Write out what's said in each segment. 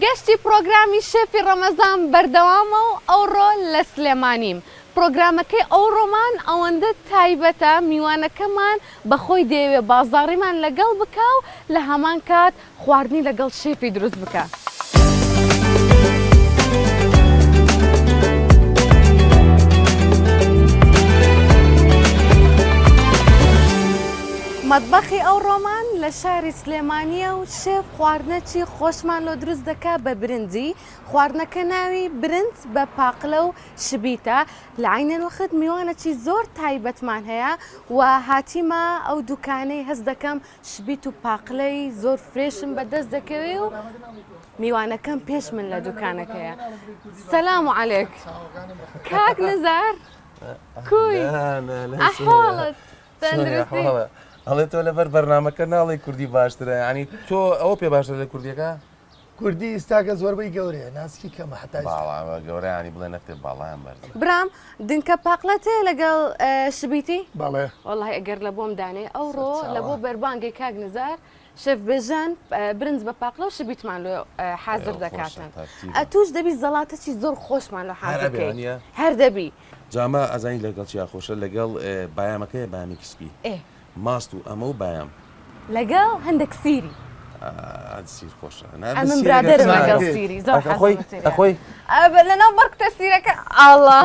گەشتی پڕۆگرامی شێفی ڕەمەزان بەردەوامە و ئەوڕۆ لە سلێمانیم. پڕۆگرامەکەی ئەوڕۆمان ئەوەندە تایبەتە میوانەکەمان بە خۆی دەیەوێ بازاڕیمان لەگەڵ بکا و لە هەمان کات خواردنی لەگەڵ شێفی دروست بکا. مەتبەخی ئەوڕۆمان لە شاری سلێمانییە و شێف خواردنەکی خۆشمان لۆ دروست دەکا بە برنجی، خواردنەکە ناوی برنج بە پاقلە و شبیتە، لە عەینەن وەخت میوانەکی زۆر تایبەتمان هەیە و هاتیمە ئەو دوکانەی هەست دەکەم شبیت و پاقلەی زۆر fresh م بە دەست دەکەوێ و میوانەکەم پێش من لە دوکانەکەیە. سەلام عەلێک کاک نزار کوی ئەحواڵت؟ تەندروستی؟ ئەڵێ تۆ لەبەر بەرنامەکە ناڵێی کوردی باشترە یانی تۆ ئەوە پێ باشترە لە کوردیەکە؟ کوردی ئیستاکە زۆربەی گەورەیە ناسکی کەمە هەتا ئیستا. باڵا گەورە یانی بڵێ نەختێ باڵایان بەرزە. برام دنکە پاقلەت هەیە لەگەڵ شبیتی؟ بەڵێ. وەڵاهی ئەگەر لە بۆم دانێ ئەوڕۆ لە بۆ بەربانگی کاک نزار شێف بێژان برنج بە پاقلە و شبیتمان لۆ حازر دەکاتن ئەتوش دەبی زەڵاتەچی زۆر خۆشمان لۆ حازر کەی هەر دەبی. جا ئەمە ئەزانی لەگەڵ چیا خۆشە لەگەڵ بایامەکەیە بایامێکی سپی ماست و ئەمە و بایام. لەگەڵ هەندێک سیری. ئا سیر خۆشە. ئەمن برادەرم لەگەڵ سیری زۆر حەزم لە سیریە. ئەخۆی؟ لەناو بەڕکتە سیرەکە ئاڵا.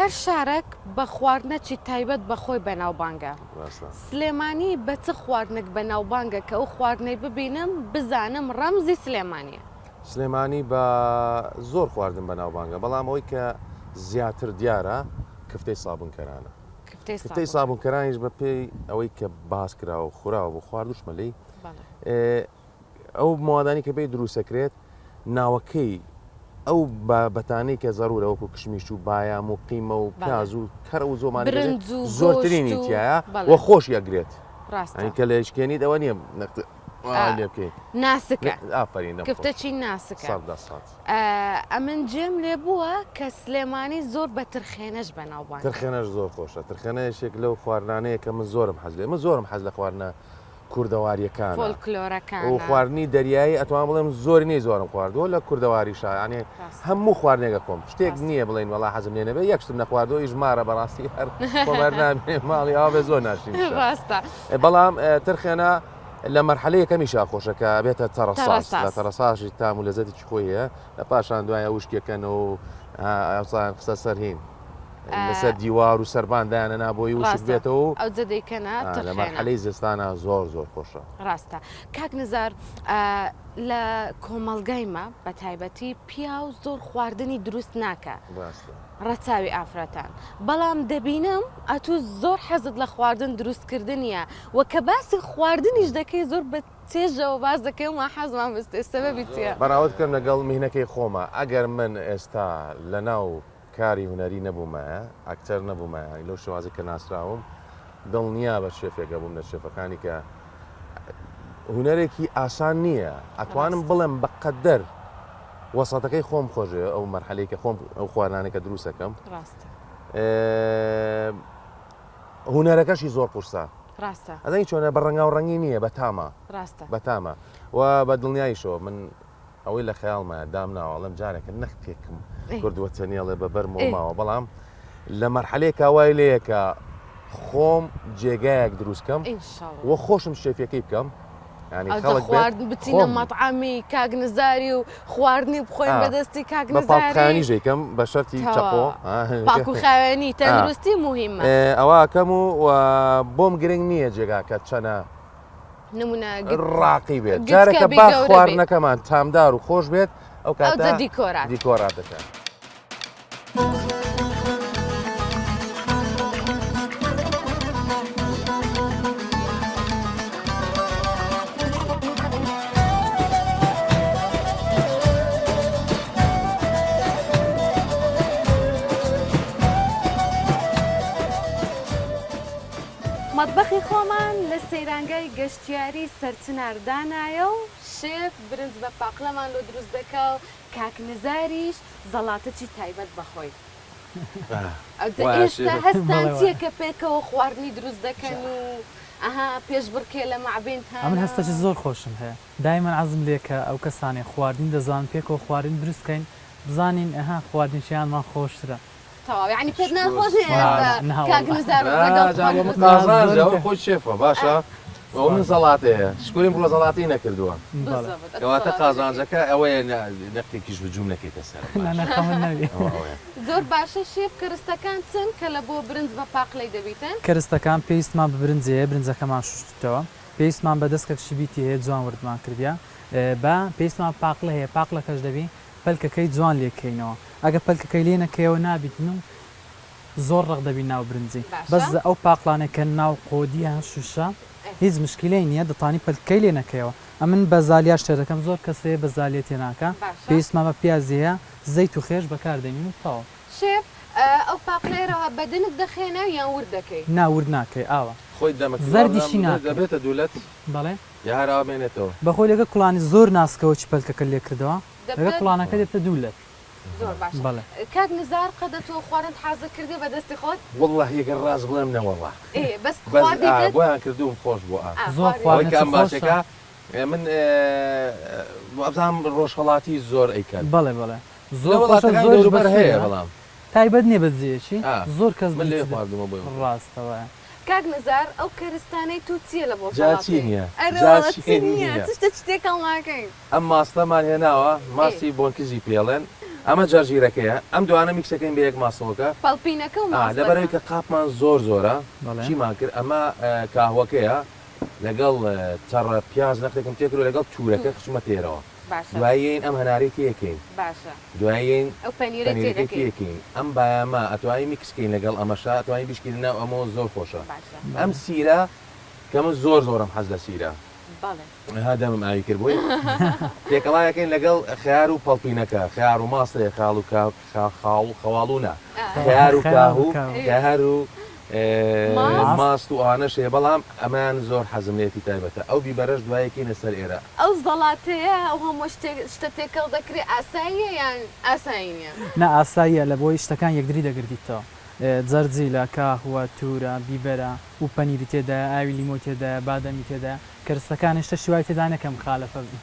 هەر شارەک بە خواردنەکی تایبەت بە خۆی بەناوبانگە. سلێمانی بە چ خواردنێک بەناوبانگە کە ئەو خواردنەی ببینم بزانم ڕەمزی سلێمانیە؟ سلێمانی بە زۆر خواردن بەناوبانگە بەڵام ئەوەی کە زیاتر دیارە کفتەی سابونکەرانە. کفتەی سابونکەرانیش بە پێی ئەوەی کە باس کراوە و خوراوە بۆ خواردوشمە لێی ئەو موادانی کە پێی دروستەکرێت ناوەکەی ئەو بابەتانەی کە زەرورە وەکو کشمیش و بایام و قیمە و پیاز و کەرە و زۆمانی زۆرترینی تایە و خۆشی ئەگرێت ڕاستە کە لێشکێنیت ئەوە نییە لێ بکەیت ناسکە ئافرین کفتەچی ناسکە ئەمن جێم لێ بووە کە سلێمانی زۆر بە ترخێنەش بەناوبانگە. ترخێنەش زۆر خۆشە ترخێنە یەکێک لەو خواردنانەیە کە من زۆرم حەز لێ من زۆرم حەز لە خواردنە کوردەواریەکانە فۆلکلۆرەکانە و خواردنی دەریایی ئەتوانم بڵێم زۆرینەی زۆرم خواردووە لە کوردەواریشا یانێ هەموو خواردنێکە خۆم شتێک نییە بڵێن وەڵا حەزم لێ نەبێ یەک شتم نەخواردووە ئیش مارە بەڕاستی هەر خۆم هەر نامێ ماڵی ئاوا بێ زۆر ناشرینیشە ڕاستە بەڵام ترخێنە لە مەرحەلەی یەکەمیشا خۆشە کە بێتە تەڕەساس لە تەڕەساشی تام و لەزەتێکی خۆی هەیە لە پاشان دوایە وشکەکەنەوە و ئەوسایان خستە سەر هین لەسەر دیوار و سەربان دایانە نابۆی وشک بێتەوە و ئەو جەدەیکەنە لە مەرحەلەی زستانە زۆر زۆر خۆشە. ڕاستە کاک نزار لە کۆمەڵگای مە بە تایبەتی پیاو زۆر خواردنی دروست ناکە ڕەچاوی ئافرەتان بەڵام دەبینم ئەتوو زۆر حەزت لە خواردن دروست کردنیە و کە باسی خواردنیش دەکەی زۆر بە چێژەوە باس دەکەی و ما حەزمان بستێ سەبەبی چیە؟ بەراورد کەم لەگەڵ میهنەکەی خۆما ئەگەر من ئێستا لەناو کاری هونەری نەبوومایە ئەکتەر نەبوومایە یانی لەو شێوازەی کە ناسراوم دڵنیا بە شێفێک ئەبووم لە شێفەکانی کە هونەرێکی ئاسان نییە ئەتوانم بڵێم بەقەدەر وەسەتەکەی خۆم خۆشێ ئەو مەرحەلەی کە خۆم ئەو خواردنانەی کە دروستەکەم ڕاستە هونەرەکەشی زۆر قورسە ڕاستە ئەزانی چۆنە بە ڕەنگاو ڕەنگی نییە بە تامە ڕاستە بە تامە و بە دڵنیاییشەوە من ئەوەی لە خەیاڵمایە دامناوە ئەڵێم جارێکە نەختێکم کردووە چەنێڵێ بە بەرمەوە ماوە بەڵام لە مەرحەلەیەکا وای لێیە کە خۆم جێگایەک دروست کەم و خۆشم شێفیەکەی بکەم ینی خەڵک خواردن بچینە مەطعەمی کاک نزاری و خواردنی بخۆین بەدەستی کاک نزاری پاکخانی ژێکەم بە شەرتی چەقۆ پاک و خاوێنی تەندروستی موهیمە ئەوەکەم و بۆم گرنگ نییە جێگاکە چەنە نمونە ڕاقی بێت جارێکە با خواردنەکەمان تامدار و خۆش بێت ئەو کاتە دیکۆرات دیکۆرات دەکەن. مەتبەخی خۆمان لە سەیرانگای گەشتیاری سەرچنار دانایە و شێف برنج بە پاقلەمان لۆ دروست دەکا و کاک نزاریش زەڵاتەچی تایبەت بە خۆی. ئەوجا ئێستا هەستان چیە کە پێکەوە خواردنی دروست دەکەن و ئەها پێشبڕکێ لە مابەینتانە؟ ئەمن هەستەکی زۆر خۆشم هەیە دایمەن عەزم لێ کە ئەو کەسانەی خواردنی دەزانن پێکەوە خواردن دروست کەین بزانین ئەها خواردنی کێیانمان خۆشترە. تەواو یانی پێت ناخۆش نیە ئێستا کاک نزار لەگەڵ خواردن دروست قازانجە ئەوە خۆی شێفە باشە ئەوە من زەڵاتەیە شکوریم ڕۆ زەڵاتەی نەکردووە کەواتە قازانجەکە ئەوەیە نەختێکیش هجوم نەکەیتە سەرم زۆر باشە شێف کەرستەکان چن کە لە بۆ برنج بە پاقلەی دەبیتن؟ کەرستەکان پێویستمان بە برنج هەیە برنجەکەمان شوشتوتەوە پێویستمان بە دەسکەک شبیتی هەیە جوان وردمان کردیە بە پێویستمان بە پاقلە هەیە پاقلەکەش دەبی پەلکەکەی جوان لێ کەینەوە ئەگەر پەلکەکەی لێ نەکەیەوە نابیتن و زۆر ڕەق دەبی ناو برنجی بەس ئەو پاقلانەی کە ناو قۆدیە شوشە هیچ مشکیلەی نیە دەتانی پەلکەی لێ نەکەیەوە ئەمن بە زالیاش تێ دەکەم زۆر کەس هەیە بە زالیە تێ ناکا پێویستمان بە پیازی هەیە زەیت و خێش بەکار دێنین و تەواو. شێف ئەو پاقلەیە رەوا بە دنک دەخەیە ناو یان ورد دەکەی؟ نا ورد ناکەی ئاوا خۆی دەمەکی زەردیشی ناکەی. دەبێتە دوولەت؟ بەڵێ. یا هەر ئاوا مێنێتەوە؟ بەخۆی لەگە کوڵانی زۆر ناسکەوە چی پەلکەکە لێ کردەوە لەگە کوڵانەکە دەبتە دوولەت. زۆر باشە بەڵێ. کاک نزار قەدە تۆ خواردنت حازر کردیە بە دەستی خۆت؟ وەڵاهی گەر ڕاست بڵێم نەوەڵا. ئێ بەس خواردیتت؟ بەس بۆیان کردووم خۆش بوو ئا. زۆر ئەوەی کە خواردنەکی ئەم خۆشە. باسێکە من وابزانم ڕۆژهەڵاتی زۆر ئەیکەن. بەڵێ بەڵێ لە زۆر خۆشە وڵاتەکانی زۆریش دەوروبەر هەیە بەسوودە بەڵام. تایبەت نیە بە جێیەکی ئا زۆر کەس من لەوێ دروستی دەکەن. خواردوومە بۆیە وتم. ڕاستە وایە. کاک نزار ئەو کەرستانەی تۆ چیە لە بۆ جا چی سەڵاتەی؟ نیە ئەرێ جا وەڵا چی چی نیە نیە. چ شتێکی تێکەڵ ناکەین. ئەم ماستەمان هێناوە ماستی بۆنکزی پێڵێن ئەمە جەرجیرەکەیە ئەم دوانە میکسەکەین بە یەک ماستەوەکە پەڵپینەکە و ئا ماستەکە. لەبەرئەوەی کە قاپمان زۆر زۆرە بەڵێ. چیمان کرد ئەمە کاهوەکەیە لەگەڵ تەڕە پیاز نەختێکم تێکردوە لەگەڵ تورەکە تور. خستومە تێرەوە باشە. دوایی یەین ئەم هەنارەی تێکەین باشە. دوایی یەین ئەو پەنیرەی پەنیرەکەی تێدەکەی. تێکەین ئەم بایامە ئەتوانی میکس کەین لەگەڵ ئەمەشا ئەتوانی بیشکێنی ناو ئەمەوە زۆر خۆشە باشە. ئەم سیرە کە من زۆر زۆرم حەز لە سیرە. بەڵێ. ها دەمم ئاوی کرد بۆی تێکەڵاوەکەین لەگەڵ خەیار و پەڵپینەکە خەیار و ماست هەیە خاڵ و کا خاڵ خەواڵ و نا خەیار و کاهو خەیار و ماست و ئەوانەش هەیە بەڵام ئەمەیان زۆر حەزم لێتی تایبەتە ئەو بیبەرەش دوایەکەینە سەر ئێرە. ئەو زەڵاتەیە ئەو هەموو شتە تێکەڵ دەکرێ ئاساییە یان ئاسایی نیە؟ نا ئاساییە لە بۆی شتەکان یەکدری دەگردیتەوە جەرجیلە، کاهوە، تورە، بیبەرە و پەنیری تێدایە ئاوی لیمۆی تێدایە بادەمی تێدایە کەرستەکانی شتەشی وای تێدا نیە کە مخالەفە بن.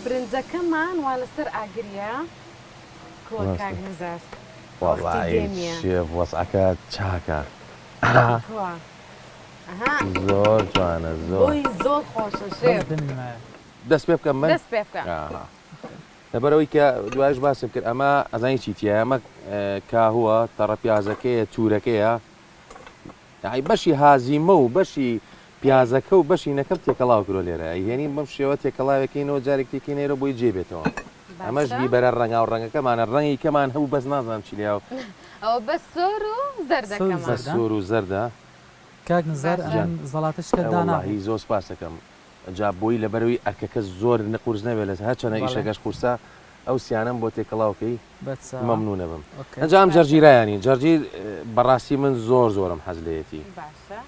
برنجەکەمان وا لەسەر ئاگریە کوا کاک نزار وەختی وەڵایی دێمیە. شێف وەزعەکە چاکە. کوا ئەها. زۆر جوانە زۆر. بۆی زۆر خۆشە شێف. بەس دەمی مایە. دەست پێ بکەم من؟ دەست پێ بکە. ئاها. لەبەرئەوەی کە دوایش باسم کرد ئەمە ئەزانی چی تیایە ئەمە کاهووە تەڕە پیازەکەیە تورەکەیە یەعنی بەشی هازیمە و بەشی پیازەکە و بەشی نەکەم تێکەڵاو کرۆ لێرە ئەیهێنین بەم شێوە تێکەڵاوێکەینەوە جارێک تێکەینەرەوە بۆی جێ بێتەوە ئەمەش باشە بیبەرە ڕەنگاو ڕەنگەکەمانە ڕەنگی کەمان هەبوو بەس نازانم چی لێیاو ئەوە بەس سۆر و سۆر و زەردەکەمان. بەس زەردە. سۆر و زەردە. کاک نزار باشە. ئەمن جان زەڵاتە شکەت دانابوو. وەڵاهی زۆر سپاستەکەم جا بۆی لەبەرەوەی ئەرکەکە زۆر نە قورس نەبێت لەسەر هەرچەنە بەڵێ. ئیشەکەش قورسە ئەو سیانەم بۆ تێکەڵاو کەی بەچاوە. مەمنونەبم okay. ئەنجا ئەم باشە. جەرجیرایانی جەرجیر بەڕاستی من زۆر زۆرم حەز لێیەتی باشە.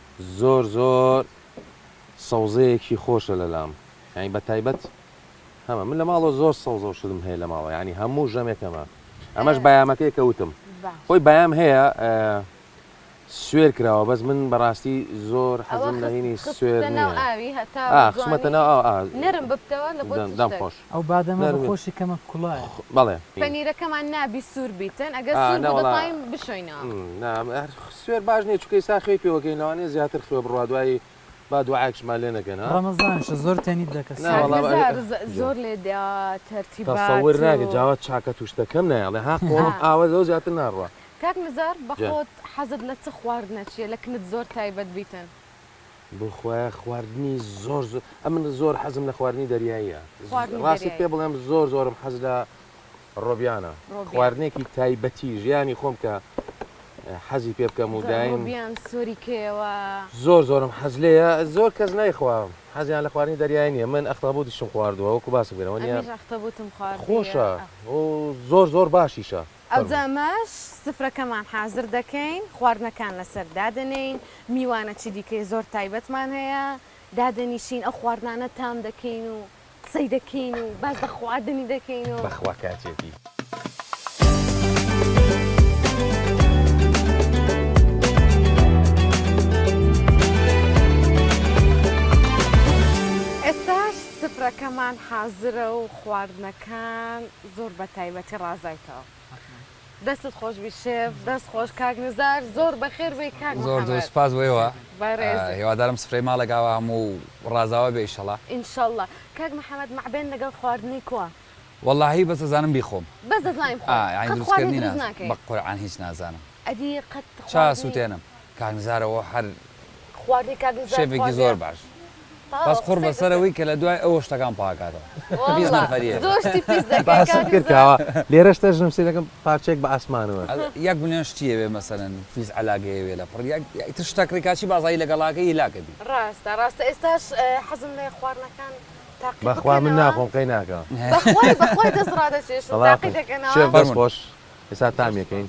زۆر زۆر سەوزەیەکی خۆشە لەلام یانی بە تایبەت هەمە من لە ماڵەوە زۆر سەوزە و شتم هەیە لە ماڵەوە یانی هەموو ژەمێک هەمە ئەمەش بایامەکەی کە وتم خۆی بایام هەیە سوێر کراوە بەس من بەڕاستی زۆر حەزم لە هینی سوێر ناو ئاوی هەتا خسمەتە ناو ئاو نەرم ببتەوە لە بۆ دەم خۆش ئەو بادەمە بە خۆشی کەمە کوڵایە بەڵێ پەنیرەکەمان نابی سوور بیتن ئەگەر سوور بوو دەتوانین بشۆینەوە. سوێر باش نییە چونکە ئیستا خوێی پێوەکەین لەوانەیە زیاتر خوێ بڕوا دوایی با دوعایەکشمان لێ نەکەن ها. ڕەمەزانیشە زۆر تێنیت دەکە نا وەڵا کاک نزار زۆر لێ دا تەرتیبات تەسەور ناکەی جاوە چاکەت و شتەکەم نایەڵێ ها قۆڵم ئاوە لەوە زیاتر ناڕوا. کاک نزار بەخۆت حەزت لە چ خواردنە چیە لە کنت زۆر تایبەت بیتن؟ بۆ خوایە خواردنی زۆر زۆر ئەمن زۆر حەزم لە خواردنی دەریاییە خواردنی ڕاستت دەریایی. پێ بڵێم زۆر زۆرم حەز لە. ڕۆبیانە خواردنێکی تایبەتی ژیانی خۆم کە حەزی پێ بکەم و دایم ڕۆبیان سۆری کەیەوە. زۆر زۆرم حەز لێیە زۆر کەس نایخوا حەزیان لە خواردنی دەریایی نییە من ئەختابوتیشم خواردووە وەکو باسم کردم وەنیە ئەمیش ئەختەبوتم خواردیە خۆشە و زۆر زۆر باشیشە. ئەوجا ئەمەش سفرەکەمان حازر دەکەین خواردنەکان لەسەر دادەنێین میوانەکی دیکەی زۆر تایبەتمان هەیە دادەنیشین ئەو خواردنانە تام دەکەین و قسەی دەکەین و باس لە خواردنی دەکەین و. بەخوا کاتیەتی. ئێستاش سفرەکەمان حازرە و خواردنەکان زۆر بە تایبەتی ڕازایتەوە. دەستت خۆش بی شێف دەست خۆش کاک نزار زۆر بەخێر بێی کاک زۆر زۆر محمد سوپاس بۆ ئێوە بەڕێزت. هیوادارم سفرەی ماڵێک ئاوا هەموو ڕازاوە بێ ئیشەڵا. ئینشەڵا کاک محمد مەعبێن لەگەڵ خواردنی کوا؟ وەڵاهی بەس ئەزانم بیخۆم. بەس دەزانی بخۆی ئا یانی قەت دروست خواردنی کردنی دروست نازانم ناکەی؟ بە قورعان هیچ نازانم. ئەدی قەت چا خواردنی. سوتێنم کاک نزار ئەوە هەر خواردنی کاک نزار شێفێکی خواردیە؟ زۆر باش. تەواو بەس قوڕ قسەی بەسەر لەسەر. ئەوەی کە لە دوای ئەوە شتەکان پاکاتەوە. پیس وەڵا نەفەریە. زۆر شتی پیس دەکەی باسم کاک کرد نزار. کاوە لێرەش تەژنم سەیرەکەم پارچەیەک بە ئاسمانەوە. یەک ملیۆن شتی ئەوێ مەسەلەن پیس عەلاگەی ئەوێ لە پڕ یەک ئیتر شتە کڕی کاچی بازاڕی لەگەڵاکەی هیلاکە بی. ڕاستە ڕاستە ئێستاش حەزم لێیە خواردنەکان تاقی بەخوا من بکەنەوە. ناخۆم قەی ناکا. بەخوای بەخوای دەست ڕادەکێشم وەڵا تاقی دەکەنەوە. شێف دەست فەرموون. خۆش ئێستا تامیەکەین.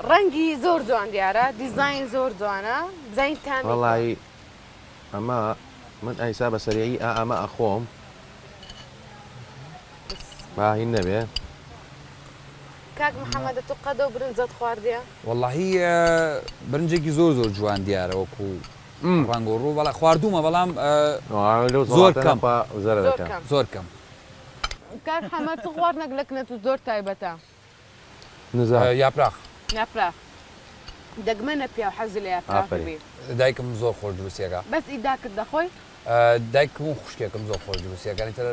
ڕەنگی زۆر جوان دیارە دیزاین زۆر جوانە بزانین تامی کوا. وەڵایی ئەمە من ئەیسا بە سەریعی ئا ئەمە ئەخۆم با هین نەبێ. کاک محمد ئەتو قەدە و برنجەت خواردیە؟ وەڵاهی برنجێکی زۆر زۆر جوان دیارە وەکو ڕەنگ و ڕوو بەڵام خواردوومە بەڵام زۆر کەم زۆر کەم. کاک حەمە چ خواردنەک لە کنەتو زۆر تایبەتە؟ نزار. یاپراخ. یاپراخ دەگمەنە پیاو حەزی لە یاپراخ بی. دایکم زۆر خۆش دروستی ئەکا. بەس ئی داکت دەخۆی؟ دایکم و خوشکێکم زۆر خۆش دروستی ئەکەن ئیتر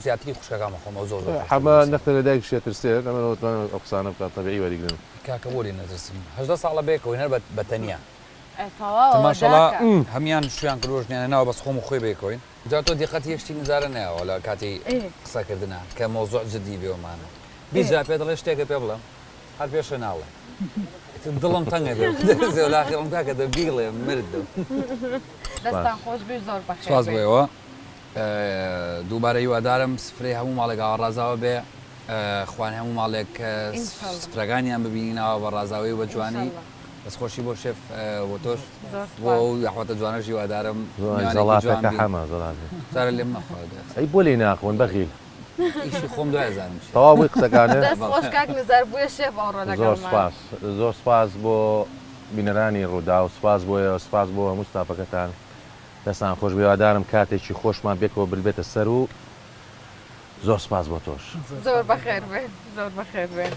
زیاتری خوشکەکانم خۆمەوە زۆر زۆر خۆش حەمە دروستی. نەختێ لە دایکشی ئەترسێت ئەمە ئەتوانم ئەو قسانە بکات تەبیعی وەریگرن. کاکە بۆ لێ نەترسم 18 ساڵە بەیەکەوەین هەر بە تەنیا. ئێ تەواو ئەوە ماشەڵا داکە. هەموان شویان کردووە ژنیان هێناوە بەس خۆم و خۆی بەیەکەوەین. جا تۆ دیقەتی یەک شتی نزارە نەیاوە لە کاتی قسەکردنا کە مەوزوع جدی بێ ومانە 20 جار پێ دەڵێ شتێکە پێ بڵێم هەر پێشە ناڵێ ئیتر دڵم تەنگە بێ زێولاخی ئەڵێم کاکە دە بیڵێ مردم. دەستان خۆش بی زۆر بەخێر سوپاس بۆ بێی. ئێوە دووبارە هیوادارم سفرەی هەموو ماڵێک ئاوا ڕازاوە بێ خوان هەموو ماڵێک سفرەکانیان ببینینەوە بە ڕازاوەی و بە جوانی. دەست خۆشی بۆ شێف بۆ تۆش بۆ ئەو دەعوەتە جوانەش هیوادارم میوانێکی جوان زەڵاتەکە بین. حەمە زەڵاتە. جارێ لێم مەخۆ دەست. ئەی بۆ لێی ناخۆن بەخیل. ئیشی خۆم دوای ئەزانم چیە. تەواو بووی قسەکانت؟ دەست خۆش کاک نزار بویە شێف ئەوڕۆ زۆر لەگەڵمان. سوپاس زۆر سوپاس بۆ بینەرانی ڕووداو سوپاس بۆ ئێوە سوپاس بۆ هەموو ستافەکەتان دەستان خۆش بێ هیوادارم کاتێکی خۆشمان پێکەوە بردبێتە سەر و زۆر سوپاس بۆ تۆش. زۆر بەخێر بێن زۆر بەخێر بێن.